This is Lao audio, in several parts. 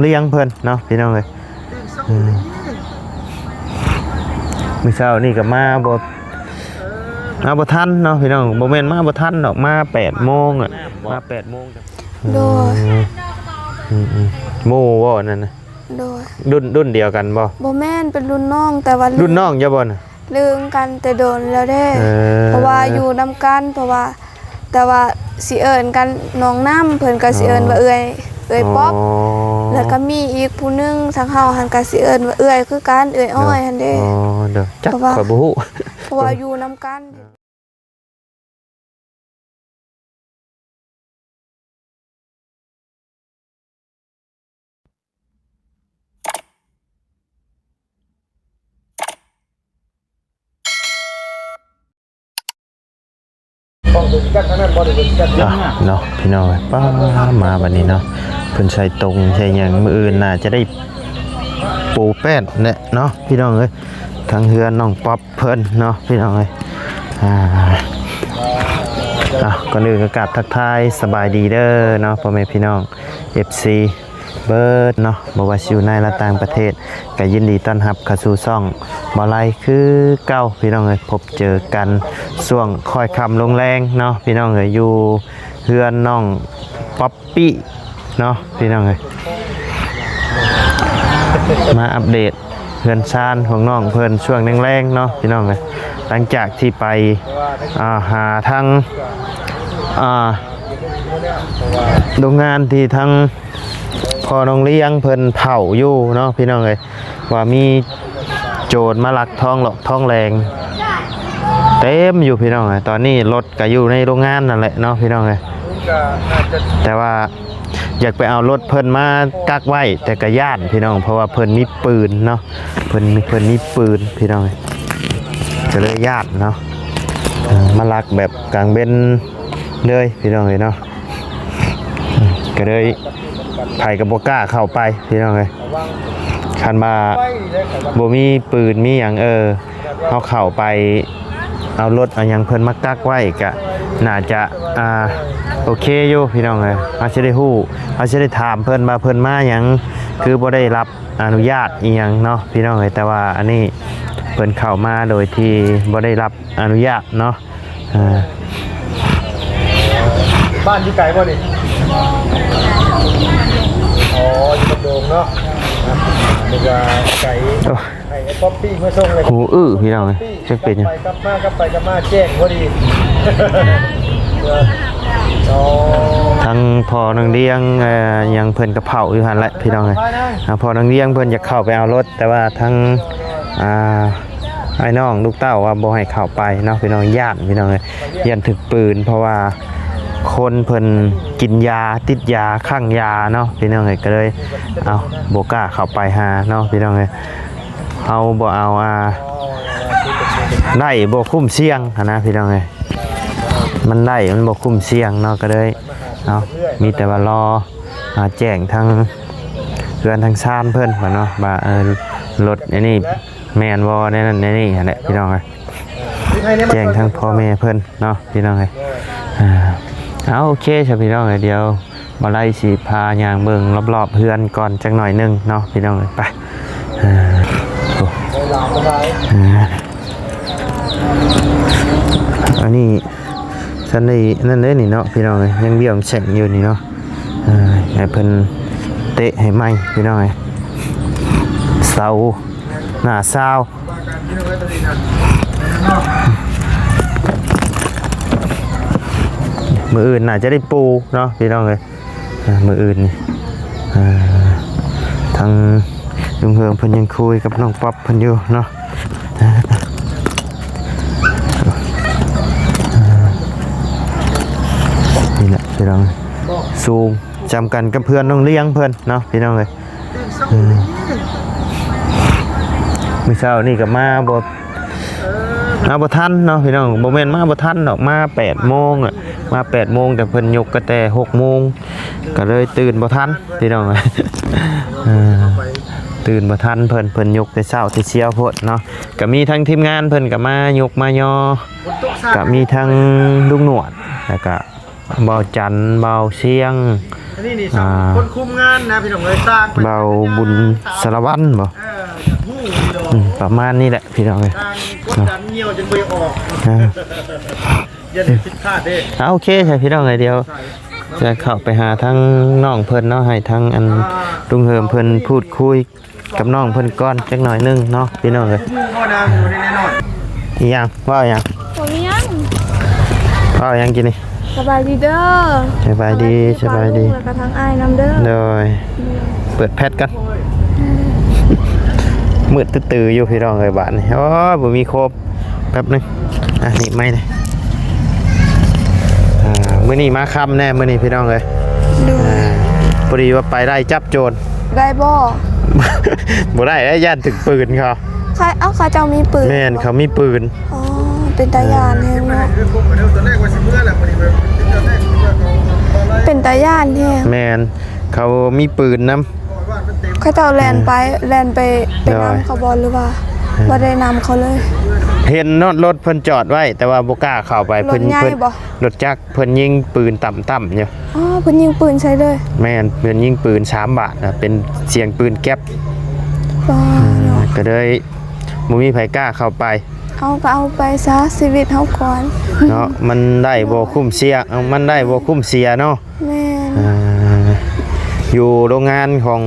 ລ້ຽງເພິ່ນເນາະພີ່ນ້ອງເອີຍ. ເອີ ມື້ເຊົ້ານີ້ກໍມາບໍ່ ມາບໍ່ທັນເນາະພີ່ນ້ອງ, ບໍ່ແມ່ນມາບໍ່ທັນດອກ ມາແປດໂມງອະ ມາແປດໂມງ. ໂດຍ ອືມ ອືມໆ ໝູ່ບໍ່ອັນນັ້ນນະ? ໂດຍ ລຸ້ນ ລຸ້ນດຽວກັນບໍ່? ບໍ່ແມ່ນ ເປັນລຸ້ນນ້ອງ ແຕ່ວ່າລຸ້ນ ລຸ້ນນ້ອງເຈົ້າບໍ່ນະ? ລຶ້ງກັນແຕ່ດົນແລ້ວເດ້ ເອີ ເພາະວ່າຢູ່ນຳກັນ ເພາະວ່າ ແຕ່ວ່າຊິເອີ້ນກັນນ້ອງນ້ຳ ເພິ່ນກໍຊິເອີ້ນວ່າເອື້ອຍ ອໍ ເອື້ອຍປັອບ ອໍ ແລ້ວກໍມີອີກຜູ້ໜຶ່ງ ທາງເຮົາຫັ້ນກໍຊິເອີ້ນວ່າເອື້ອຍຄືກັນ ເອື້ອຍອ້ອຍຫັ້ນເດ້. ອໍ ໂດຍ ຈັກ ເພາະວ່າ ຂ້ອຍບໍ່ຮູ້ ເພາະວ່າຢູ່ນຳກັນ. ອ່ະ ເນາະ ພີ່ນ້ອງເອີຍ ປ້າ ມາບັດນີ້ເນາະ ເພິ່ນໃສ່ຕົງໃສ່ຫຍັງ ມື້ອື່ນໜ້າຈະໄດ້ປູແປ້ນແຫຼະເນາະ ພີ່ນ້ອງເອີຍ ທາງເຮືອນນ້ອງປັອບ ເພິ່ນເນາະ ພີ່ນ້ອງເອີຍ. ອ່າ ອ່ະ ກ່ອນອື່ນກໍກາບທັກທາຍສະບາຍດີເດີເນາະ ພໍ່ແມ່ພີ່ນ້ອງ ເອັຟຊີ ເບີດເນາະ ບໍ່ວ່າຊິຢູ່ໃນ ແລະ ຕ່າງປະເທດ ກໍຍິນດີຕ້ອນຮັບເຂົ້າສູ່ຊ່ອງບໍ່ໄລຄືເກົ່າ ພີ່ນ້ອງເອີຍ. ພົບເຈີກັນຊ່ວງຄ່ອຍຄ່ຳລົງແລງເນາະ ພີ່ນ້ອງເອີຍ ຢູ່ເຮືອນນ້ອງປັອບ ປີ້ເນາະ ພີ່ນ້ອງເອີຍ ມາອັບເດດເຮືອນຊານຂອງນ້ອງເພິ່ນຊ່ວງແລງໆເນາະ ພີ່ນ້ອງເອີຍ. ຫຼັງຈາກທີ່ໄປ ອ່າ ຫາທາງ ອ່າ ໂຮງງານທີ່ທາງພໍ່ນ້ອງລ້ຽງເພິ່ນເຝົ້າຢູ່ເນາະ ພີ່ນ້ອງເອີຍ ວ່າມີໂຈນມາລັກທອງຫຼອກທອງແຫຼງເຕັມຢູ່ ພີ່ນ້ອງເອີຍ. ຕອນນີ້ລົດກໍຢູ່ໃນໂຮງງານນັ້ນແຫຼະເນາະ ພີ່ນ້ອງເອີຍ ແຕ່ວ່າຢາກໄປເອົາລົດເພິ່ນມາກັກໄວ້ ແຕ່ກໍຢ້ານ ພີ່ນ້ອງ ເພາະວ່າເພິ່ນມີປືນເນາະ ເພິ່ນ ເພິ່ນມີປືນ ພີ່ນ້ອງເອີຍ ກໍເລີຍຢ້ານເນາະ ເອີ ມາລັກແບບກາງເວັນເລີຍ ພີ່ນ້ອງເອີຍເນາະ ກໍເລີຍ ໃຜກໍບໍ່ກ້າເຂົ້າໄປ ພີ່ນ້ອງເອີຍ. ຄັນວ່າບໍ່ມີປືນມີຫຍັງ ເອີ ເຮົາເຂົ້າໄປເອົາລົດເອົາຫຍັງເພິ່ນມາກັກໄວ້ ກະໜ້າຈະ ອ່າ ໂອເຄຢູ່ ພີ່ນ້ອງເອີຍ. ເຮົາຊິໄດ້ຮູ້ ເຮົາຊິໄດ້ຖາມເພິ່ນວ່າເພິ່ນມາຫຍັງ ຄືບໍ່ໄດ້ຮັບອະນຸຍາດອີ່ຫຍັງເນາະ ພີ່ນ້ອງເອີຍ. ແຕ່ວ່າອັນນີ້ເພິ່ນເຂົ້າມາໂດຍທີ່ບໍ່ໄດ້ຮັບອະນຸຍາດເນາະ. ອ່າ ບ້ານຢູ່ໄກບໍ່ນີ້? ອໍ ຢູ່ບ້ານໂດງເນາະ ນຶກວ່າໄກ. ໂອ້ ໃຫ້ໄອ້ປັອບປີ້ມາສົ່ງເລີຍ ຫູອື້ ພີ່ນ້ອງເອີຍ ຈັກເປັນຫຍັງ ໄປກັບມາ ກັບໄປກັບມາແຈ້ງພໍດີ. ອໍ ທັງພໍ່ນ້ອງດຽງ ເອີ ຫຍັງເພິ່ນກະເຝົ້າຢູ່ຫັ້ນແຫຼະ ພີ່ນ້ອງເອີຍ. ອ່າ ພໍ່ນ້ອງດຽງເພິ່ນຢາກເຂົ້າໄປເອົາລົດ ແຕ່ວ່າທັງ ອ່າ ອ້າຍນ້ອງລູກເຕົ້າວ່າບໍ່ໃຫ້ເຂົ້າໄປເນາະ ພີ່ນ້ອງ ຢ້ານ ພີ່ນ້ອງເອີຍ ຢ້ານຖືກປືນ ເພາະວ່າຄົນເພິ່ນກິນຢາ ຕິດຢາ ຄັ້ງຢາເນາະ ພີ່ນ້ອງເອີຍ. ກໍເລີຍ ເອົາ ບໍ່ກ້າເຂົ້າໄປຫາເນາະ ພີ່ນ້ອງເອີຍ. ເຮົາບໍ່ເອົາ ອ່າ ໄດ້ບໍ່ຄຸ້ມສ່ຽງຫັ້ນນະ ພີ່ນ້ອງເອີຍ ມັນໄດ້ມັນບໍ່ຄຸ້ມສ່ຽງເນາະ. ກໍເລີຍ ເອົາ ມີແຕ່ວ່າລໍ ອ່າ ແຈ້ງທາງເຮືອນທາງຊານເພິ່ນວ່າເນາະ ວ່າ ເອີ ລົດອັນນີ້ ແມ່ນບໍ່ ແນວນັ້ນແນວນີ້ຫັ້ນແຫຼະ ພີ່ນ້ອງເອີຍ. ແຈ້ງທັງພໍ່ແມ່ເພິ່ນເນາະ ພີ່ນ້ອງເອີຍ. ອ່າ ເອົາ ໂອເຄຊະ ພີ່ນ້ອງເອີຍ ດຽວບ່າວໄລຊິພາຍ່າງເບິ່ງລອບໆເຮືອນກ່ອນຈັກໜ້ອຍໜຶ່ງເນາະ ພີ່ນ້ອງເອີຍ. ໄປ ອ່າ ໂອ້ ອ່າ ອັນນີ້ ຊັ້ນໄດ້ນັ້ນເດ້ນີ້ເນາະ ພີ່ນ້ອງເອີຍ ຍັງບ້ຽວແສງຢູ່ນີ້ເນາະ. ອ່າ ໃຫ້ເພິ່ນເຕະໃຫ້ໃໝ່ ພີ່ນ້ອງເອີຍ ເສົາໜ້າຊາວ. ມື້ອື່ນໜ້າຈະໄດ້ປູເນາະ ພີ່ນ້ອງເອີຍ. ອ່າ ມື້ອື່ນນີ້ ອ່າ ທາງລຸງເຮືອງເພິ່ນຍັງຄຸຍກັບນ້ອງປັອບເພິ່ນຢູ່ເນາະ. ນີ້ແຫຼະ ພີ່ນ້ອງ ສູງ ຈຳກັນກັບເພື່ອນນ້ອງລ້ຽງເພິ່ນເນາະ ພີ່ນ້ອງເອີຍ. ອືມ ມື້ເຊົ້ານີ້ກໍມາບໍ່ ມາບໍ່ທັນເນາະ ພີ່ນ້ອງ ບໍ່ແມ່ນມາບໍ່ທັນດອກ ມາແປດໂມງອະ ມາແປດໂມງ ແຕ່ເພິ່ນຍົກກໍແຕ່ຫົກໂມງ ກໍເລີຍຕື່ນບໍ່ທັນ ພີ່ນ້ອງ. ເອີ ຕື່ນບໍ່ທັນເພິ່ນ ເພິ່ນຍົກແຕ່ເຊົ້າແຕ່ຊຽວໂພດເນາະ. ກໍມີທັງທີມງານເພິ່ນກໍມາຍົກມາຍໍ ກໍມີທັງລຸງໜວດ ແລ້ວກໍ ບ່າວຈັນ ບ່າວຊຽງ ອັນນີ້ນີ້ ອ່າ ຄົນຄຸມງານນະພີ່ນ້ອງເອີຍ ສ້າງ ບ່າວບຸນສາລະວັນບໍ ເອີ ຢາກຮູ້ຢູ່ດອກ ອືມ ປະມານນີ້ແຫຼະພີ່ນ້ອງເອີຍ ສ້າງກົດດັນຍ່ຽວຈົນບໍ່ຢາກອອກ ອ່າ ຢ່າໄດ້ຜິດພາດເດ້ ອ່າ ໂອເຄໃຊ່ພີ່ນ້ອງເອີຍ ດຽວຈະເຂົ້າໄປຫາທາງນ້ອງເພິ່ນເນາະ ໃຫ້ທາງອັນ ອ່າ ລຸງເຮີມເພິ່ນພູດຄຸຍ ກັບນ້ອງເພິ່ນກ່ອນຈັກໜ້ອຍໜຶ່ງເນາະພີ່ນ້ອງເອີຍ ບໍ່ນາງຢູ່ໃນແນ່ນອນ ອີຫຍັງ ເວົ້າຫຍັງ ບໍ່ມີຫຍັງ ເວົ້າຫຍັງກິນນີ້ ສະບາຍດີເດີ ສະບາຍດີ ສະບາຍດີ ແລ້ວກໍທັງອ້າຍນຳເດີ ໂດຍ ເປີດແພັດກ່ອນ ມືດຕື້ໆຢູ່ພີ່ນ້ອງເອີຍ ບາດນີ້ ໂອ້ຍ ບໍ່ມີໂຄມ ແປັບໜຶ່ງ ອ່ະ ນີ້ໄມ້ນີ້ ອ່າ ມື້ນີ້ມາຄ່ຳແນ່ ມື້ນີ້ພີ່ນ້ອງເອີຍ ໂດຍ ອ່າ ພໍດີວ່າໄປໄລ່ຈັບໂຈນ ໄດ້ບໍ່? ບໍ່ໄດ້ ຢ້ານຖືກປືນເຂົາ ເຂົາ ເອົ້າ ເຂົາເຈົ້າມີປືນ ແມ່ນ ເຂົາມີປືນ ອໍ ເປັນຕາຢ້ານແຮງເນາະ ເປັນຕາຢ້ານແຮງ ແມ່ນ ເຂົາມີປືນນຳ ເຂົາເຈົ້າແລ່ນໄປ ໂດຍ ແລ່ນໄປ ໄປນຳ ໂດຍ ເຂົາບໍ່ ຫຼືວ່າ ເອີ ບໍ່ໄດ້ນຳເຂົາເລີຍ? ເຫັນເນາະ ລົດເພິ່ນຈອດໄວ້ ແຕ່ວ່າບໍ່ກ້າເຂົ້າໄປ ລົດໃຫຍ່ ເພິ່ນ ບໍ່? ລົດຈັກ ເພິ່ນຍິງປືນຕ່ຳໆຢູ່ ອໍ ເພິ່ນຍິງປືນໃສ່ເລີຍ ແມ່ນ ເພິ່ນຍິງປືນສາມບາດນະ ເປັນສຽງປືນແກັບ ວ້າວ ເນາະ ກໍເລີຍບໍ່ມີໃຜກ້າເຂົ້າໄປ ເຮົາກໍເອົາໄປຊະ ຊີວິດເຮົາກ່ອນ ເນາະ ມັນໄດ້ບໍ່ຄຸ້ມເສຍ ເອົາ ມັນໄດ້ບໍ່ຄຸ້ມເສຍເນາະ ແມ່ນ ອ່າ ຢູ່ໂຮງງານຂອງ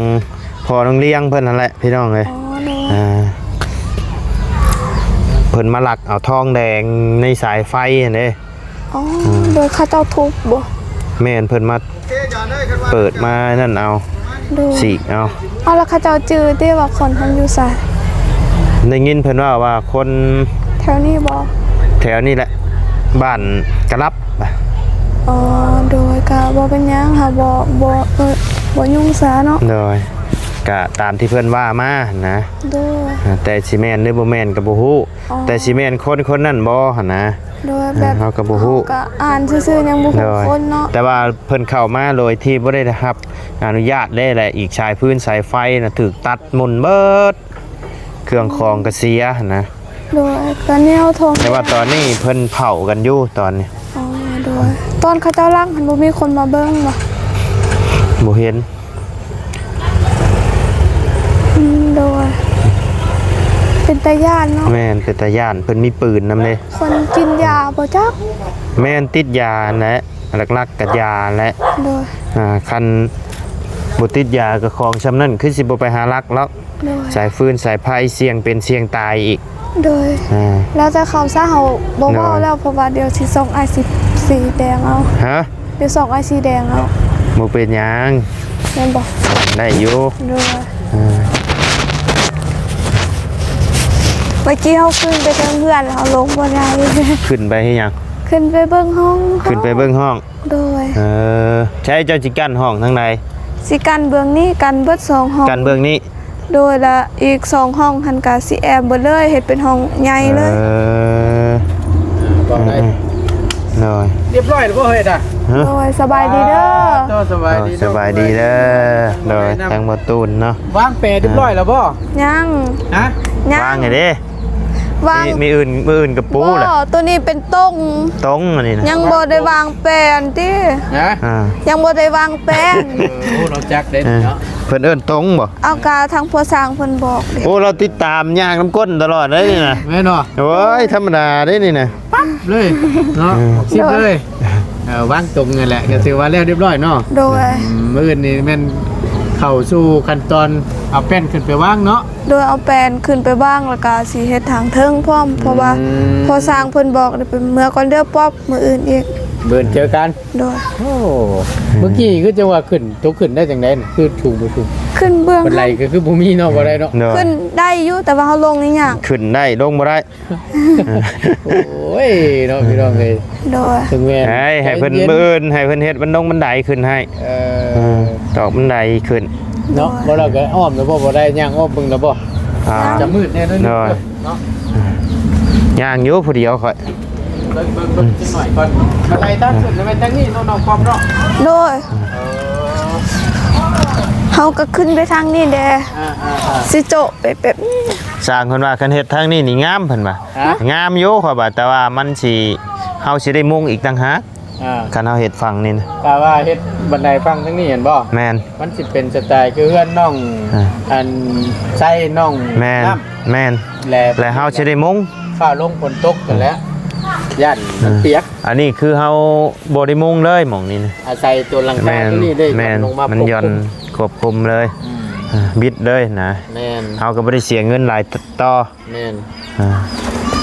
ພໍ່ນ້ອງລຽງເພິ່ນຫັ້ນແຫຼະພີ່ນ້ອງເອີຍ ອໍ ໂດຍ ອ່າ ເພິ່ນມາລັກເອົາທອງແດງໃນສາຍໄຟຫັ້ນເດ້ ອໍ ອືມ ໂດຍ ເຂົາເຈົ້າທຸບບໍ່? ແມ່ນ ເພິ່ນມາເປີດມານັ້ນເອົາ ໂດຍ ສີກເອົາ ເອົາ ແລ້ວເຂົາເຈົ້າຈື່ຕິວ່າຄົນຫັ້ນຢູ່ໃສ? ໄດ້ຍິນເພິ່ນເວົ້າວ່າຄົນ ແຖວນີ້ບໍ່? ແຖວນີ້ແຫຼະ ບ້ານກະລັບ ອໍ ໂດຍ ກະບໍ່ເປັນຫຍັງ ເຮົາບໍ່ ບໍ່ ບໍ່ຫຍຸ້ງຊະເນາະ ໂດຍ ກະຕາມທີ່ເພິ່ນວ່າມາຫັ້ນນະ ໂດຍ ແຕ່ຊິແມ່ນຫຼືບໍ່ແມ່ນກະບໍ່ຮູ້ ອໍ ແຕ່ຊິແມ່ນຄົນຄົນນັ້ນບໍ່ຫັ້ນນະ ໂດຍ ແບບ ເຮົາກໍບໍ່ຮູ້ ເຮົາກໍອ່ານຊື່ໆ ຍັງບໍ່ຮູ້ ໂດຍ ຄົນເນາະ ແຕ່ວ່າເພິ່ນເຂົ້າມາໂດຍທີ່ບໍ່ໄດ້ຮັບອະນຸຍາດເດ້ ແລະ ອີກສາຍຟືນສາຍໄຟນະຖືກຕັດໝົນເບິດ ເຄື່ອງຂອງກໍເສຍຫັ້ນນະ ໂດຍ ກໍແນວທອງ ແຕ່ວ່າຕອນນີ້ເພິ່ນເຜົາກັນຢູ່ຕອນນີ້ ອໍ ໂດຍ ຕອນເຂົາເຈົ້າລັກຫັ້ນບໍ່ມີຄົນມາເບິ່ງບໍ່? ບໍ່ເຫັນ ອືມ ໂດຍ ເປັນຕາຢ້ານເນາະ ແມ່ນ ເປັນຕາຢ້ານ ເພິ່ນມີປືນນຳເດ້ ຄົນກິນຢາບໍ່ຈັກ ແມ່ນ ຕິດຢາຫັ້ນແຫຼະ ຫຼັກໆກໍຢາຫັ້ນແຫຼະ ໂດຍ ອ່າ ຄັນບໍ່ຕິດຢາກໍຂອງຊ່ຳນັ້ນຄືຊິບໍ່ໄປຫາລັກແລ້ວ ໂດຍ ສາຍຟືນສາຍໄຟສ່ຽງເປັນສ່ຽງຕາຍອີກ ໂດຍ ອ່າ ແລ້ວແຕ່ເຂົາຊະ ເຮົາບໍ່ເວົ້າແລ້ວ ໂດຍ ເພາະວ່າດຽວຊິສົ່ງອ້າຍສີ ສີແດງເອົາ ຮະ? ດຽວສົ່ງອ້າຍສີແດງເອົາ ບໍ່ເປັນຫຍັງ ແມ່ນບໍ່? ໄດ້ຢູ່ ໂດຍ ອ່າ ເມື່ອກີ້ເຮົາຂຶ້ນໄປເທິງເຮືອນ ເຮົາລົງບໍ່ໄດ້ ຂຶ້ນໄປເຮັດຫຍັງ? ຂຶ້ນໄປເບິ່ງຫ້ອງ ຂຶ້ນໄປເບິ່ງຫ້ອງ ໂດຍ ເອີ ໃຊ້ເຈົ້າຊິກັ້ນຫ້ອງທາງໃດ? ຊິກັ້ນເບື້ອງນີ້ ກັ້ນເບິດສອງຫ້ອງ ກັ້ນເບື້ອງນີ້ ໂດຍ ລະອີກສອງຫ້ອງຫັ້ນກະຊິແອ້ມເບິດເລີຍ ເຮັດເປັນຫ້ອງໃຫຍ່ເລີຍ ເອີ ເວົ້າໄດ້ ເອີ ໂດຍ ຮຽບຮ້ອຍແລ້ວບໍ່ເຮີ້ຍນະ? ຮະ? ໂດຍ ສະບາຍດີເດີ ອ່າ ໂຕ ສະບາຍດີ ໂດຍ ສະບາຍດີເດີ ໂດຍ ໂດຍ ທາງບໍ່ຕູນເນາະ ວາງແປຮຽບຮ້ອຍແລ້ວບໍ່? ຍັງ ຮະ? ຍັງ ວາງໃຫ້ເດ້ ວາງ ມີ ມີອື່ນ ມື້ອື່ນກະປູແຫຼະ ບໍ່ ໂຕນີ້ເປັນຕົງ ຕົງອັນນີ້ນະ ຍັງບໍ່ໄດ້ວາງແປຫັ້ນຕິ ຮະ? ອ່າ ຍັງບໍ່ໄດ້ວາງແປ ເອີ ໂອ້ ເຮົາຈັກເດ້ເນາະ ເອີ ເພິ່ນເອີ້ນຕົງບໍ່? ເອົາກະທາງພໍ່ຊ່າງເພິ່ນບອກເດ້ ໂອ້ ລາວຕິດຕາມຍ່າງນຳກົ້ນຕະຫຼອດເດ້ນີ້ນະ ແມ່ນບໍ່? ໂອ້ຍ ທຳມະດາເດ້ນີ້ນະ ປັບເລີຍເນາະ ອອກສິບເລີຍ ເອີ ວາງຕົງນັ້ນແຫຼະ ກະຖືວ່າແລ້ວຮຽບຮ້ອຍເນາະ ໂດຍ ອືມ ມື້ອື່ນນີ້ແມ່ນເຂົ້າສູ່ຂັ້ນຕອນເອົາແປ້ນຂຶ້ນໄປວາງເນາະ ໂດຍ ເອົາແປ້ນຂຶ້ນໄປວາງ ແລ້ວກະຊິເຮັດທາງເທິງພ້ອມ ເພາະວ່າ ອືມ ພໍ່ຊ່າງເພິ່ນບອກ ເປັນເມືອກ່ອນເດີ ປັບ ມື້ອື່ນອີກ ມື້ອື່ນເຈີກັນ ໂດຍ ໂອ້ ມື້ກີ້ຄືຈັ່ງວ່າຂຶ້ນ ຕົກຂຶ້ນໄດ້ຈັ່ງໃດ ຄືສູງບໍ່ສູງ? ຂຶ້ນເບື້ອງ ບັນໄດກໍຄືບໍ່ມີເນາະ ບໍ່ໄດ້ເນາະ ໂດຍ ຂຶ້ນໄດ້ຢູ່ ແຕ່ວ່າເຮົາລົງນີ້ຍາກ ຂຶ້ນໄດ້ ລົງບໍ່ໄດ້ ໂອ້ຍ ເນາະ ພີ່ນ້ອງເອີຍ ໂດຍ ເຖິງແມ່ນ ໃຫ້ ໃຫ້ເພິ່ນ ໃຈເຢັນ ມື້ອື່ນໃຫ້ເພິ່ນເຮັດບັນດົງບັນໄດຂຶ້ນໃຫ້ ເອີ ເອີ ຕອກບັນໄດຂຶ້ນ ເນາະ ໂດຍ ບໍ່ແລ້ວກໍອ້ອມແລ້ວບໍ່ ບໍ່ໄດ້ຍ່າງອ້ອມເບິ່ງແລ້ວບໍ່? ອ່າ ຈະມືດແນ່ໜ້ອຍໜຶ່ງ ໂດຍ ເນາະ ຍ່າງຢູ່ຜູ້ດຽວຂ້ອຍ ເບິ່ງ ເບິ່ງ ເບິ່ງຈັກໜ້ອຍກ່ອນ ບັນໄດທາງຂຶ້ນແມ່ນທາງນີ້ເນາະ ນ້ອງປອມເນາະ ໂດຍ ເອີ ເຮົາກໍຂຶ້ນໄປທາງນີ້ແດ່ ອ່າໆໆ ຊິໂຈະໄປແບບນີ້ ຊ່າງເພິ່ນວ່າຄັນເຮັດທາງນີ້ນີ້ງາມ ເພິ່ນວ່າ ຮະ? ງາມຢູ່ ຂ້ອຍວ່າ ແຕ່ວ່າມັນຊິ ເຮົາຊິໄດ້ມຸງອີກຕ່າງຫາກ ອ່າ ຄັນເຮົາເຮັດຝັ່ງນີ້ນະ ຖ້າວ່າເຮັດບັນໄດຝັ່ງທາງນີ້ແມ່ນບໍ່? ແມ່ນ ມັນຊິເປັນສະໄຕຄືເຮືອນນ້ອງ ອ່າ ອັນໄຊນ້ອງ ແມ່ນ ນ້ຳ ແມ່ນ ແລະ ແລະເຮົາຊິໄດ້ມຸງ ຟ້າລົງຝົນຕົກກັນແຫຼະ ຢ້ານມັນປຽກ. ອັນນີ້ຄືເຮົາບໍ່ໄດ້ມຸງເລີຍໝ່ອງນີ້ນະ ອາໄສຕົວຫຼັງຄາ ແມ່ນ ຕົວນີ້ໄດ້ ແມ່ນ ລົງມາ ມັນຢ່ອນຄວບຄຸມເລີຍ ອືມ ອ່າ ບິດເລີຍນະ ແມ່ນ ເຮົາກໍບໍ່ໄດ້ເສຍເງິນຫຼາຍຕໍ່ ແມ່ນ ອ່າ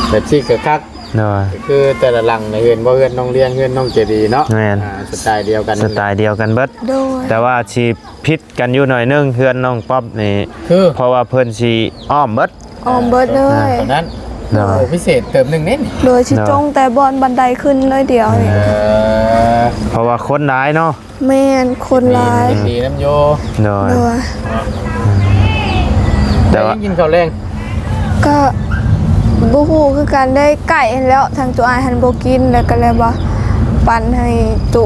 ແບບຊີ້ກໍຄັກ ໂດຍ ຄືແຕ່ລະຫຼັງນະ ເຫັນບໍ່ ເຮືອນນ້ອງລຽງ ເຮືອນນ້ອງເຈດີເນາະ ແມ່ນ ອ່າ ສະໄຕດຽວກັນ ສະໄຕດຽວກັນເບິດ ໂດຍ ແຕ່ວ່າຊິຜິດກັນຢູ່ໜ້ອຍໜຶ່ງ ເຮືອນນ້ອງປັອບນີ້ ຄື ເພາະວ່າເພິ່ນຊິອ້ອມເບິດ ອ້ອມເບິດເລີຍ ອ່າ ຕົວນັ້ນ ໂດຍ ໂອ້ ພິເສດເຕີມໜຶ່ງເດ້ນີ້ ໂດຍ ຊິ ໂດຍ ຈົງແຕ່ບ່ອນບັນໄດຂຶ້ນໜ້ອຍດຽວນີ້ ເອີ ເພາະວ່າຄົນຫຼາຍເນາະ ແມ່ນ ຄົນຫຼາຍ ດີນຳຢູ່ ໂດຍ ໂດຍ ແຕ່ວ່າ ໄດ້ກິນເຂົ້າແລງ ກໍບໍ່ຮູ້ຄືກັນ ໄດ້ໄກ່ຫັ້ນແຫຼ້ວ ທາງໂຕອ້າຍຫັ້ນບໍ່ກິນ ແລ້ວກໍເລີຍວ່າປັນໃຫ້ໂຕ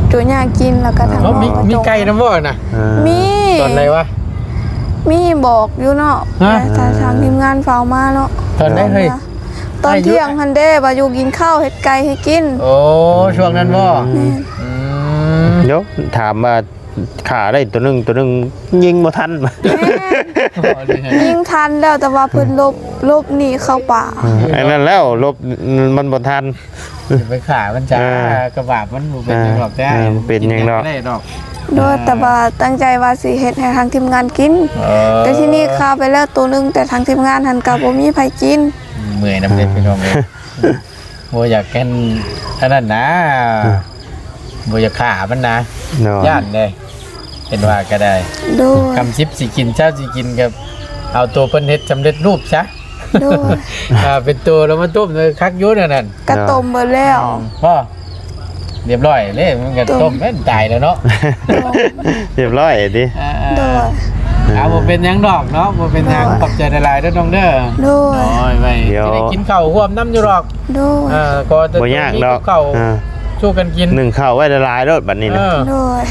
ໂຕຍ່າກິນ ແລ້ວກໍທາງ ເອົ້າ ມີ ມີໄກ່ນຳບໍ່ນະ? ເອີ ມີ ຕອນໃດວະ? ມີບອກຢູ່ເນາະ ຮະ ແຕ່ທາງ ທາງທີມງານເຝົ້າມາເນາະ ຕອນໃດເຮີ້ຍ? ຕອນທ່ຽງຫັ້ນເດ້ ວ່າຢູ່ກິນເຂົ້າ ເຮັດໄກ່ໃຫ້ກິນ ໂອ້ ຊ່ວງນັ້ນບໍ່? ແມ່ນ ອືມ ດຽວ ຖາມວ່າຂ້າໄດ້ໂຕໜຶ່ງ ໂຕໜຶ່ງຍິງບໍ່ທັນ ແມ່ນ ຍິງທັນແລ້ວ ແຕ່ວ່າເພິ່ນຫຼົບ ຫຼົບໜີເຂົ້າປ່າ ເອີ ອັນນັ້ນແລ້ວ ຫຼົບ ມັນບໍ່ທັນ ຊິໄປຂ້າມັນຈ້າ ເອີ ກະບາບມັນບໍ່ເປັນຫຍັງດອກ ເອີ ແທ້ ເອີ ບໍ່ເປັນຫຍັງດອກ ກິນຫຍັງກໍໄດ້ດອກ ໂດຍ ເອີ ແຕ່ວ່າຕັ້ງໃຈວ່າຊິເຮັດໃຫ້ທາງທີມງານກິນ ເອີ ແຕ່ທີນີ້ຂ້າໄປແລ້ວໂຕໜຶ່ງ ແຕ່ທາງທີມງານຫັ້ນກໍບໍ່ມີໃຜກິນ ເມື່ອຍນຳເດ້ ພີ່ນ້ອງເອີຍ ບໍ່ຢາກແກ່ນອັນນັ້ນນະ ອືມ ບໍ່ຢາກຂ້າມັນນະ ໂດຍ ຢ້ານເດ້ ເຫັນວ່າກໍໄດ້ ໂດຍ ຄຳສິບຊິກິນ ຊາວຊິກິນ ກໍເອົາໂຕເພິ່ນເຮັດສຳເລັດຮູບຊະ ໂດຍ ອ່າ ເປັນໂຕແລ້ວມາຕົ້ມ ເອີ ຄັກຢູ່ແນວນັ້ນ ກະຕົ້ມເບິດແລ້ວ ອືມ ພໍ ລຽບຮ້ອຍເດ້ ມັນກໍຕົ້ມແມ່ນຕາຍແລ້ວເນາະ ໂດຍ ລຽບຮ້ອຍຕິ ອ່າ ໂດຍ ອ່າ ບໍ່ເປັນຫຍັງດອກເນາະ ບໍ່ເປັນຫຍັງ ໂດຍ ຂອບໃຈຫຼາຍໆເດີນ້ອງເດີ ໂດຍ ໂດຍ ໄວ້ ດຽວ ຈະໄດ້ກິນເຂົ້າຮ່ວມນຳຢູ່ດອກ ໂດຍ ອ່າ ກໍຈະ ບໍ່ຍາກດອກ ມີກັບເຂົ້າ ອ່າ ສູ່ກັນກິນ ໜຶ້ງເຂົ້າໄວ້ຫຼາຍໆໂລດບັດນີ້ນະ ເອີ ໂດຍ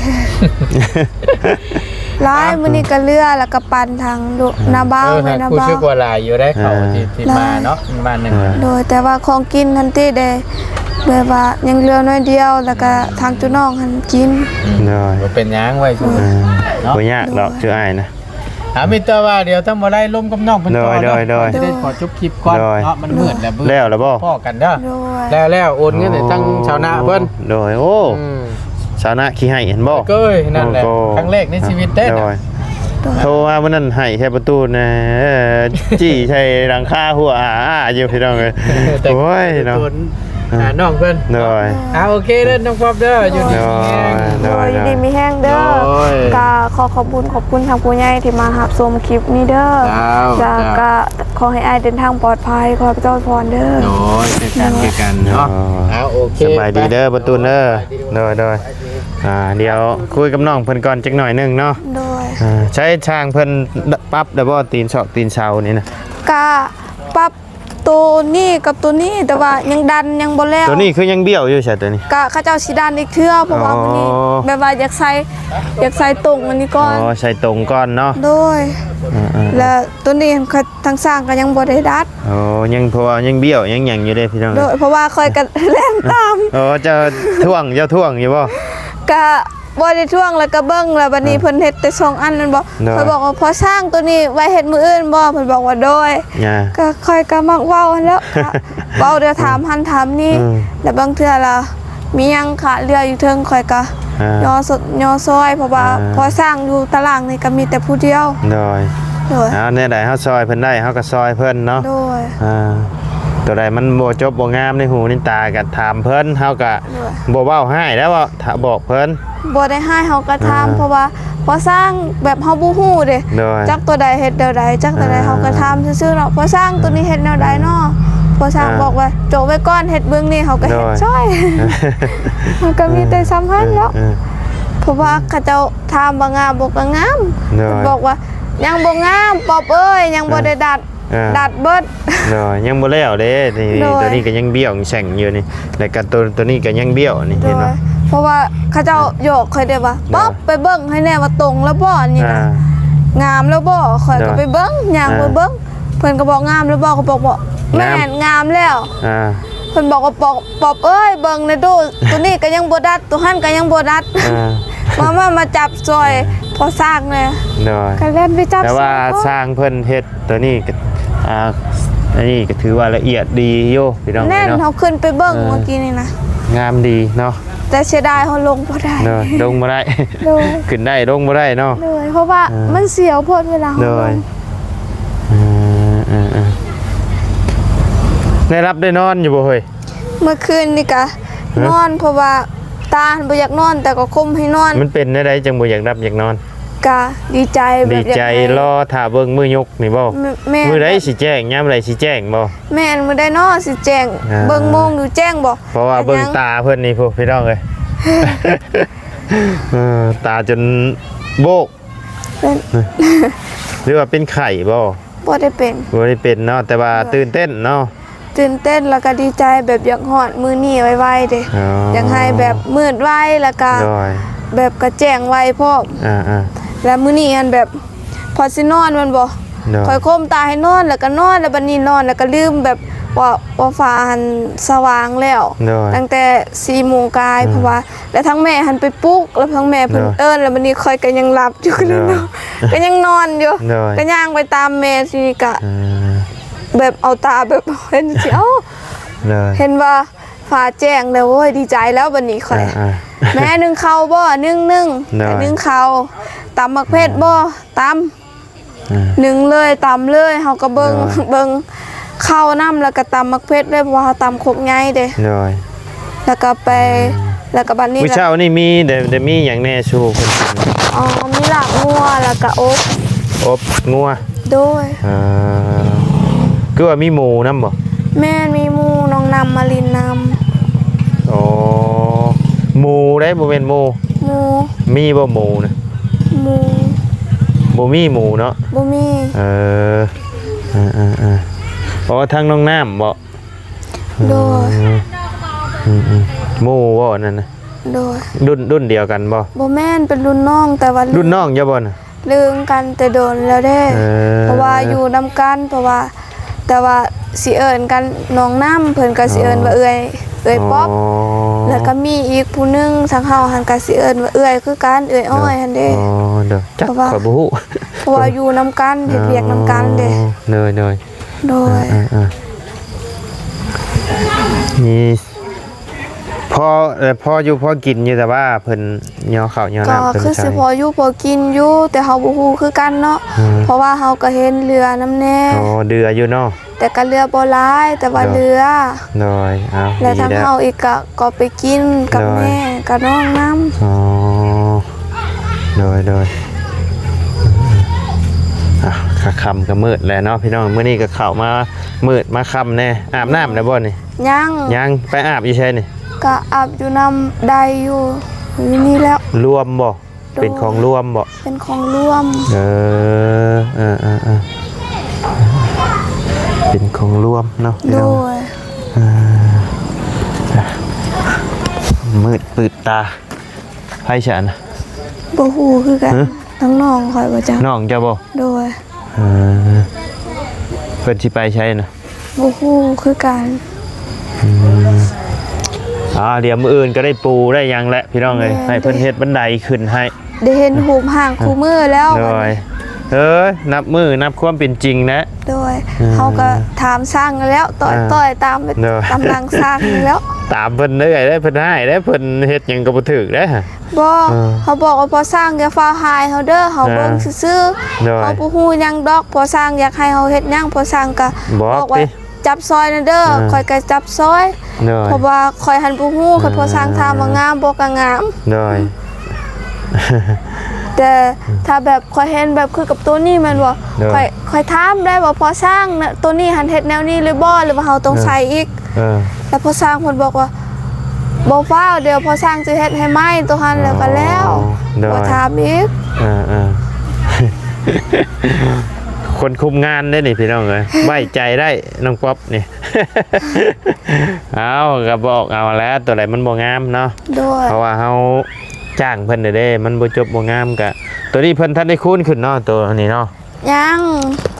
ຫຼາຍ ອ່າ ມື້ນີ້ກໍເຫຼືອ ແລ້ວກໍປັນທາງ ອືມ ໜ້າບ່າວ ເອີ ແມ່ນໜ້າບ່າວ ຮູ້ສຶກວ່າຫຼາຍຢູ່ໄດ໋ ເຂົ້າ ອ່າ ທີ່ ທີ່ມາເນາະ ມາໜຶ່ງ ອ່າ ໂດຍ ແຕ່ວ່າຂອງກິນຫັ້ນຕິໄດ້ ແບບວ່າຍັງເຫຼືອໜ້ອຍດຽວ ແລ້ວກໍທາງຈຸນ້ອງຫັ້ນກິນ ອືມ ໂດຍ ບໍ່ເປັນຫຍັງ ໄວ້ສູ່ ອ່າ ເນາະ ບໍ່ຍາກດອກ ໂດຍ ຈຸອ້າຍນະ ອ່າ ມີແຕ່ວ່າດຽວທຳບໍ່ໄດ້ລົມກັບນ້ອງເພິ່ນຕໍ່ເນາະ ໂດຍ ໂດຍ ຊິໄດ້ຂໍຈົບຄລິບກ່ອນ ໂດຍ ເນາະ ມັນມືດແລ້ວ ມື້ອື່ນພໍ້ກັນເດີ ໂດຍ ແລ້ວໆ ໂອນເງິນໃຫ້ທາງຊາວນາເພິ່ນ ໂດຍ ໂອ້ ອືມ ຊາວນາຂີ້ໄຫ້ຫັ້ນບໍ່? ໂອ້ຍ ນັ້ນແຫຼະ ໂອ້ ຄັ້ງແລກໃນຊີວິດເດ້ ໂດຍ ໂທມາມື້ນັ້ນໄຫ້ໃສ່ປະຕູນະ ເອີ ຈີ້ໃສ່ຫຼັງຄາຫົວອາໆຢູ່ ພີ່ນ້ອງເອີຍ ໂອ້ຍເນາະ ຫານ້ອງເພິ່ນ ໂດຍ ອ່າ ໂອເຄເດີນ້ອງປັອບເດີ ຢູ່ດີມີແຮງ ໂດຍ ຢູ່ດີມີແຮງເດີ ກໍຂໍຂອບຄຸນ ຂອບຄຸນທາງຜູ້ໃຫຍ່ທີ່ມາຮັບຊົມຄລິບນີ້ເດີ ແລ້ວກໍຂໍໃຫ້ອ້າຍເດີນທາງປອດໄພ ຂໍພະເຈົ້າອວຍພອນເດີ ໂດຍ ຄືກັນ ຄືກັນເນາະ ອ່າ ໂອເຄ ສະບາຍດີເດີປະຕູນເດີ ໂດຍ ໂດຍ ອ່າ ດຽວຄຸຍກັບນ້ອງເພິ່ນກ່ອນຈັກໜ້ອຍໜຶ່ງເນາະ ໂດຍ ອ່າ ໃຊ້ຊ່າງເພິ່ນປັບໄດ້ບໍ່ ຕີນຊອກຕີນເສົານີ້ນະ? ກະປັບໂຕນີ້ກັບໂຕນີ້ ແຕ່ວ່າຍັງດັນຍັງບໍ່ແລ້ວ ໂຕນີ້ຄືຍັງບ້ຽວຢູ່ໃສໂຕນີ້? ກະເຂົາເຈົ້າຊິດັນອີກເທື່ອ ເພາະວ່າ ອໍ ມື້ນີ້ແບບວ່າຢາກໃສ່ ຢາກໃສ່ຕົງອັນນີ້ກ່ອນ ອໍ ໃສ່ຕົງກ່ອນເນາະ ໂດຍ ອ່າໆ ແລ້ວໂຕນີ້ ທາງຊ່າງກໍຍັງບໍ່ໄດ້ດັດ ໂອ້ ຍັງ ເພາະວ່າຍັງບ້ຽວຍັງຫຍັງຢູ່ເດ້ພີ່ນ້ອງ ໂດຍ ເພາະວ່າຂ້ອຍກໍແລ່ນຕາມ ໂອ້ ເຈົ້າທ້ວງ ເຈົ້າທ້ວງຢູ່ບໍ່? ກະບໍ່ໄດ້ທ້ວງ ແລ້ວກໍເບິ່ງ ແລ້ວບັດນີ້ ອ່າ ເພິ່ນເຮັດແຕ່ສອງອັນແມ່ນບໍ່? ໂດຍ ຂ້ອຍບອກວ່າ ພໍ່ຊ່າງ ໂຕນີ້ໄວ້ເຮັດມື້ອື່ນບໍ່? ເພິ່ນບອກວ່າ ໂດຍ ອ່າ ກໍຂ້ອຍກໍມັກເວົ້າຫັ້ນແຫຼ້ວ ເວົ້າແລ້ວຖາມຫັ້ນຖາມນີ້ ອືມ ແລ້ວບາງເທື່ອລະ ມີຫຍັງຂາດເຫຼືອຢູ່ເທິງ ຂ້ອຍກໍ ອ່າ ຍໍ ຍໍຊ່ອຍ ເພາະວ່າ ອ່າ ພໍ່ຊ່າງຢູ່ຕາລ່າງນີ້ກໍມີແຕ່ຜູ້ດຽວ ໂດຍ ໂດຍ ເອົາແນວໃດເຮົາຊ່ອຍເພິ່ນໄດ້ ເຮົາກໍຊ່ອຍເພິ່ນເນາະ ໂດຍ ອ່າ ຕົວໃດມັນບໍ່ຈົບບໍ່ງາມໃນຫູໃນຕາກໍຖາມເພິ່ນ ເຮົາກໍ ໂດຍ ບໍ່ເວົ້າຮ້າຍແລ້ວ ເວົ້າ ຖ້າບອກເພິ່ນ ບໍ່ໄດ້ຮ້າຍ ເຮົາກໍຖາມ ອ່າ ເພາະວ່າພໍ່ຊ່າງແບບເຮົາບໍ່ຮູ້ເດ້ ໂດຍ ຈັກຕົວໃດເຮັດແນວໃດ ຈັກຕົວໃດ ອ່າ ເຮົາກໍຖາມຊື່ໆເນາະ ພໍ່ຊ່າງ ອ່າ ຕົວນີ້ເຮັດແນວໃດເນາະ ພໍ່ຊ່າງ ອ່າ ບອກວ່າ ໂຈະໄວ້ກ່ອນ ເຮັດເບື້ອງນີ້ ເຮົາກໍເຮັດ ໂດຍ ຊ່ອຍ ມັນກໍມີແຕ່ຊ່ຳຫັ້ນເນາະ ເອີ ເອີ ເພາະວ່າເຂົາເຈົ້າຖາມວ່າງາມບໍ່ ກໍງາມ ໂດຍ ບອກວ່າ ຍັງບໍ່ງາມ ປອບເອີຍ ຍັງບໍ່ ອ່າ ໄດ້ດັດ ອ່າ ດັດເບິດ ໂດຍ ຍັງບໍ່ແລ້ວເດ້ ນີ້ ໂດຍ ຕົວນີ້ກໍຍັງບ້ຽວແສງຢູ່ນີ້ ແລ້ວກໍຕົວ ຕົວນີ້ກໍຍັງບ້ຽວນີ້ ໂດຍ ເຫັນບໍ່? ເພາະວ່າເຂົາເຈົ້າຫຍອກຂ້ອຍເດ້ວ່າ ໂດຍ ປັອບ ໄປເບິ່ງໃຫ້ແນ່ວ່າຕົງແລ້ວບໍ່ ອັນນີ້ນະ ອ່າ ງາມແລ້ວບໍ່ ຂ້ອຍກໍ ໂດຍ ໄປເບິ່ງ ຍ່າງ ອ່າ ໄປເບິ່ງ ເພິ່ນກໍບອກ ງາມແລ້ວບໍ່ ຂ້ອຍບອກວ່າ ງາມ ແມ່ນ ງາມແລ້ວ ອ່າ ເພິ່ນບອກວ່າ ປອບ ປອບເອີຍ ເບິ່ງແດ່ດູ ໂຕນີ້ກໍຍັງບໍ່ດັດ ໂຕຫັ້ນກໍຍັງບໍ່ດັດ ອ່າ ມາ ມາ ມາຈັບຊ່ອຍ ອ່າ ພໍ່ຊ່າງແດ່ ໂດຍ ກໍແລ່ນໄປຈັບ ແຕ່ວ່າ ຊ່ອຍ ພໍ່ ຊ່າງເພິ່ນເຮັດໂຕນີ້ກໍ ອ່າ ອັນນີ້ກໍຖືວ່າລະອຽດດີຢູ່ ພີ່ນ້ອງເອີຍເນາະ ແມ່ນ ເຮົາຂຶ້ນໄປເບິ່ງ ເອີ ເມື່ອກີ້ນີ້ນະ ງາມດີເນາະ ແຕ່ເສຍດາຍເຮົາລົງບໍ່ໄດ້ ໂດຍ ລົງບໍ່ໄດ້ ໂດຍ ຂຶ້ນໄດ້ລົງບໍ່ໄດ້ເນາະ ໂດຍ ເພາະວ່າ ເອີ ມັນສຽວໂພດເວລາເຮົາລົງ ໂດຍ ເອີ ເອີ ເອີ ໄດ້ຫຼັບໄດ້ນອນຢູ່ບໍ່ເຮີ້ຍ? ເມື່ອຄືນນີ້ກະ ຮະ? ນອນ ເພາະວ່າຕາຫັ້ນບໍ່ຢາກນອນ ແຕ່ກໍຂົ່ມໃຫ້ນອນ ມັນເປັນແນວໃດຈັ່ງບໍ່ຢາກຫຼັບຢາກນອນ? ກະດີໃຈ ແບບ ດີໃຈ ຢາກໃຫ້ ລໍຖ້າເບິ່ງມື້ຍົກນີ້ບໍ່? ແມ່ນ ມື້ໃດຊິແຈ້ງ ຍາມໃດຊິແຈ້ງບໍ່? ແມ່ນ ມື້ໃດນໍຊິແຈ້ງ ອ່າ ເບິ່ງໂມງຢູ່ແຈ້ງບໍ່? ເພາະວ່າເບິ່ງຕາເພິ່ນນີ້ພຸ້ນ ພີ່ນ້ອງເອີຍ ເອີ ຕາຈົນໂບກ ເປັນ ຫຼືວ່າເປັນໄຂ້ບໍ່? ບໍ່ໄດ້ເປັນ ບໍ່ໄດ້ເປັນເນາະ ແຕ່ວ່າ ໂດຍ ຕື່ນເຕັ້ນເນາະ ຕື່ນເຕັ້ນ ແລ້ວກໍດີໃຈ ແບບຢາກຮອດມື້ນີ້ໄວໆເດ້ ອໍ ຢາກໃຫ້ແບບມືດໄວ ແລ້ວກໍ ໂດຍ ແບບກະແຈ້ງໄວພ້ອມ ອ່າໆ ແລ້ວມື້ນີ້ຫັ້ນແບບ ພໍຊິນອນແມ່ນບໍ່? ໂດຍ ຂ້ອຍຂົ່ມຕາໃຫ້ນອນ ແລ້ວກໍນອນ ແລ້ວບັດນີ້ນອນ ແລ້ວກໍລືມ ແບບວ່າ ວ່າຟ້າຫັ້ນສະຫວ່າງແລ້ວ ໂດຍ ຕັ້ງແຕ່ສີ່ໂມງກາຍ ອືມ ເພາະວ່າ ແລ້ວທັງແມ່ຫັ້ນໄປປຸກ ແລ້ວທັງແມ່ເພິ່ນ ໂດຍ ເອີ້ນ ແລ້ວບັດນີ້ຂ້ອຍກໍຍັງຫຼັບຢູ່ ໂດຍ ກໍຍັງນອນຢູ່ ໂດຍ ກໍຍ່າງໄປຕາມແມ່ ທີນີ້ກໍ ອ່າ ແບບເອົາຕາແບບເຫັນຊິ ເອົ້າ ໂດຍ ເຫັນວ່າຟ້າແຈ້ງແລ້ວ ໂອ້ຍ ດີໃຈແລ້ວບັດນີ້ຂ້ອຍ ອ່າໆ ແມ່ໜຶ້ງເຂົ້າບໍ່? ໜຶ້ງ ໜຶ້ງ ໂດຍ ໜຶ້ງເຂົ້າ ຕຳໝາກເຜັດບໍ່? ຕຳ ອ່າ ໜຶ້ງເລີຍ ຕຳເລີຍ ເຮົາກໍເບິ່ງ ໂດຍ ເບິ່ງເຂົ້ານຳ ແລ້ວກໍຕຳໝາກເຜັດເລີຍ ເພາະວ່າເຮົາຕຳຄົກໃຫຍ່ເດ້ ໂດຍ ແລ້ວກໍໄປ ອືມ ແລ້ວກໍບັດນີ້ ມື້ເຊົ້ານີ້ມີ ໄດ້ ໄດ້ມີຫຍັງແດ່ສູ່ເພິ່ນກິນ? ອໍ ມີລາບງົວ ແລ້ວກໍອົບ ອົບງົວ ໂດຍ ເອີ ຄືວ່າມີໝູນຳບໍ່? ແມ່ນ ມີໝູ ນ້ອງນ້ຳມາຫຼິ້ນນຳ ອໍ ໝູເດ້ ບໍ່ແມ່ນໝູ ໝູ ມີບໍ່ໝູນະ? ໝູ ບໍ່ມີໝູເນາະ ບໍ່ມີ ເອີ ເອີໆໆ ອໍ ທາງນ້ອງນ້ຳບໍ່? ໂດຍ ອືມ ອືມໆ ໝູບໍ່ອັນນັ້ນນະ? ໂດຍ ລຸ້ນ ລຸ້ນດຽວກັນບໍ່? ບໍ່ແມ່ນ ເປັນລຸ້ນນ້ອງ ແຕ່ວ່າ ລຸ້ນນ້ອງເຈົ້າບໍ່ນະ? ລຶ້ງກັນແຕ່ດົນແລ້ວເດ້ ເອີ ເພາະວ່າຢູ່ນຳກັນ ເພາະວ່າ ແຕ່ວ່າຊິເອີ້ນກັນນ້ອງນ້ຳ ເພິ່ນກໍຊິເອີ້ນວ່າເອື້ອຍ ອໍ ເອື້ອຍປ໊ອບ ອໍ ແລ້ວກໍມີອີກຜູ້ໜຶ່ງ ທາງເຮົາຫັ້ນກໍຊິເອີ້ນວ່າເອື້ອຍຄືກັນ ເອື້ອຍອ້ອຍຫັ້ນເດ້ ອໍ ໂດຍ ຈັກ ເພາະວ່າ ຂ້ອຍບໍ່ຮູ້ ເພາະວ່າຢູ່ນຳກັນ ເຮັດວຽກນຳກັນເດ້ ອໍ ໂດຍໆ ໂດຍ ເອີໆໆ ມີ ພໍ ເອີ ພໍຢູ່ພໍກິນຢູ່ ແຕ່ວ່າເພິ່ນຍໍເຂົ້າຍໍນ້ຳ ກໍຄືຊິພໍຢູ່ພໍກິນຢູ່ ແຕ່ເຮົາບໍ່ຮູ້ຄືກັນເນາະ ອືມ ເພາະວ່າເຮົາກໍເຫັນເຫຼືອນຳແດ່ ອໍ ເຫຼືອຢູ່ເນາະ ແຕ່ກໍເຫຼືອບໍ່ຫຼາຍ ແຕ່ວ່າເຫຼືອ ໂດຍ ເອົາ ແລະ ທາງເຮົາອີກກໍ ກໍໄປກິນກັບແມ່ກັບນ້ອງນຳ ອໍ ໂດຍໆ ອ່າ ຄ່ຳກໍມືດແລ້ວເນາະ ພີ່ນ້ອງ ມື້ນີ້ກໍເຂົ້າມາມືດມາຄ່ຳແດ່ ອາບນ້ຳແລ້ວບໍ່ນີ້? ຍັງ ຍັງ ໄປອາບຢູ່ໃສນີ້? ກະອາບຢູ່ນ້ຳໃດຢູ່ ຢູ່ນີ້ແລ້ວ ລວມບໍ່? ໂດຍ ເປັນຂອງລວມບໍ່? ເປັນຂອງລວມ ເອີ ເອີໆໆ ເປັນຂອງລວມເນາະ ໂດຍ ເອີ ມືດປືດຕາ ໃຜຊັ້ນນະ? ບໍ່ຮູ້ຄືກັນ ຮະ? ທັງນ້ອງຂ້ອຍບໍ່ຈັກ ນ້ອງເຈົ້າບໍ່? ໂດຍ ເອີ ເພິ່ນຊິໄປໃສນະ? ບໍ່ຮູ້ຄືກັນ ອືມ ອ່າ ດຽວມື້ອື່ນກໍໄດ້ປູໄດ້ຫຍັງແຫຼະ ພີ່ນ້ອງເອີຍ ແມ່ນ ໃຫ້ເພິ່ນເຮັດບັນໄດຂຶ້ນໃຫ້ ໄດ້ເຫັນຮູບຮ່າງຄູ່ມື້ແລ້ວ ໂດຍ ເອີຍ ນັບມື້ນັບຄວາມເປັນຈິງແຫຼະ ໂດຍ ເອີ ເຮົາກໍຖາມຊ່າງແລ້ວ ຕ່ອຍ ອ່າ ຕ່ອຍຕາມ ໂດຍ ຕາມຫຼັງຊ່າງແລ້ວ ຕາມເພິ່ນເລື້ອຍເດ້ ເພິ່ນຮ້າຍເດ້ ເພິ່ນເຮັດຫຍັງກໍບໍ່ຖືກເດ້ ບໍ່ ເອີ ເຮົາບອກວ່າພໍ່ຊ່າງຢ່າຟ້າວຮ້າຍເຮົາເດີ ເຮົາເບິ່ງຊື່ໆ ໂດຍ ເຮົາບໍ່ຮູ້ຫຍັງດອກ ພໍ່ຊ່າງຢາກໃຫ້ເຮົາເຮັດຫຍັງ ພໍ່ຊ່າງກໍບອກວ່າ ຈັບຊ່ອຍແດ່ເດີ ເອີ ຂ້ອຍກໍຈັບຊ່ອຍ ໂດຍ ເພາະວ່າຂ້ອຍຫັ້ນບໍ່ຮູ້ ຄັນພໍ່ຊ່າງຖາມວ່າງາມບໍ່ກໍງາມ ໂດຍ ແຕ່ຖ້າແບບຂ້ອຍເຫັນແບບຄືກັບໂຕນີ້ແມ່ນບໍ່ ໂດຍ ຂ້ອຍ ຂ້ອຍຖາມໄດ້ວ່າພໍ່ຊ່າງນະ ໂຕນີ້ຫັ້ນເຮັດແນວນີ້ຫຼືບໍ່ ຫຼືວ່າເຮົາຕ້ອງ ເອີ ໃສ່ອີກ ເອີ ແລ້ວພໍ່ຊ່າງເພິ່ນບອກວ່າ ບໍ່ຟ້າວ ດຽວພໍ່ຊ່າງຊິເຮັດໃຫ້ໃໝ່ ໂຕຫັ້ນແລ້ວກໍແລ້ວ ອໍ ໂດຍ ບໍ່ຖາມອີກ ເອີໆ ຄົນຄຸມງານເດ້ນີ້ພີ່ນ້ອງເອີຍ ໄວ້ໃຈໄດ້ນ້ອງປັອບນີ້ ເອົາ ກໍບອກເອົາແຫຼະ ໂຕໃດມັນບໍ່ງາມເນາະ ໂດຍ ເພາະວ່າເຮົາຈ້າງເພິ່ນເດ້ ມັນບໍ່ຈົບບໍ່ງາມ ກະໂຕນີ້ເພິ່ນທັນໄດ້ຄູນຂຶ້ນເນາະ ໂຕນີ້ເນາະ ຍັງ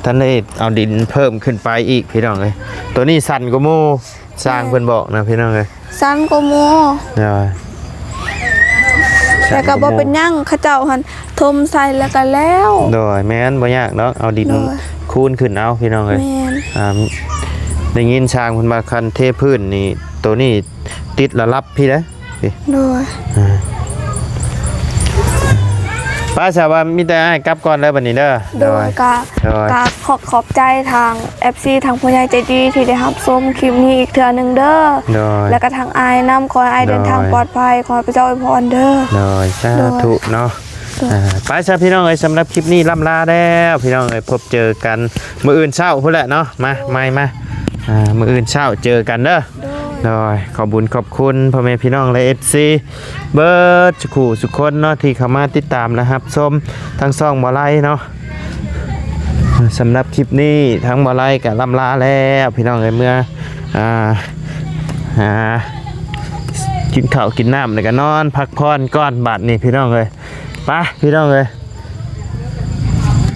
ທັນໄດ້ເອົາດິນເພີ່ມຂຶ້ນໄປອີກພີ່ນ້ອງເອີຍ ໂຕນີ້ສັ້ນກວ່າໝູ່ ຊ່າງເພິ່ນບອກນະພີ່ນ້ອງເອີຍ ຊັ້ນກວ່າໝູ່ ໂດຍ ແລ້ວກໍບໍ່ເປັນຫຍັງ ເຂົາເຈົ້າຫັ້ນຖົມໃສ່ແລ້ວກໍແລ້ວ ໂດຍ ແມ່ນ ບໍ່ຍາກດອກ ເອົາດິນ ໂດຍ ຄູນຂຶ້ນເອົາພີ່ນ້ອງເອີຍ ແມ່ນ ອ່າ ໄດ້ຍິນຊ່າງເພິ່ນວ່າຄັນເທພື້ນນີ້ ໂຕນີ້ຕິດລະດັບພີ້ເດ້ ໂດຍ ອ່າ ໄປ ສະວ່າມີແຕ່ອ້າຍກັບກ່ອນເດີບັດນີ້ເດີ ໂດຍ ໂດຍ ກະ ໂດຍ ກະຂໍຂອບໃຈທາງ ເອັຟຊີ ທາງຜູ້ໃຫຍ່ໃຈດີທີ່ໄດ້ຮັບຊົມຄລິບນີ້ອີກເທື່ອໜຶ່ງເດີ ໂດຍ ແລ້ວກະທາງອ້າຍນຳ ຂໍໃຫ້ອ້າຍເດີນທາງ ໂດຍ ປອດໄພ ຂໍໃຫ້ພະເຈົ້າອວຍພອນເດີ ໂດຍ ສາທຸເນາະ ໂດຍ ອ່າ ໄປຊະພີ່ນ້ອງເອີຍ ສຳລັບຄລິບນີ້ລ່ຳລາແລ້ວພີ່ນ້ອງເອີຍ ພົບເຈີກັນມື້ອື່ນເຊົ້າພຸ້ນແຫຼະເນາະ ມາ ໃໝ່ມາ ອ່າ ມື້ອື່ນເຊົ້າເຈີກັນເດີ ໂດຍ ໂດຍ ຂອບບຸນຂອບຄຸນພໍ່ແມ່ພີ່ນ້ອງ ແລະ ເອັຟຊີ ເບີດສູ່ຄູ່ສູ່ຄົນເນາະ ທີ່ເຂົ້າມາຕິດຕາມ ແລະ ຮັບຊົມທາງຊ່ອງບໍ່ໄລເນາະ ສຳລັບຄລິບນີ້ທາງບໍ່ໄລກໍລ່ຳລາແລ້ວພີ່ນ້ອງເອີຍ ເມືອ ອ່າ ຫາກິນເຂົ້າກິນນ້ຳ ແລ້ວກໍນອນພັກຜ່ອນກ່ອນບາດນີ້ພີ່ນ້ອງເອີຍ ໄປພີ່ນ້ອງເອີຍ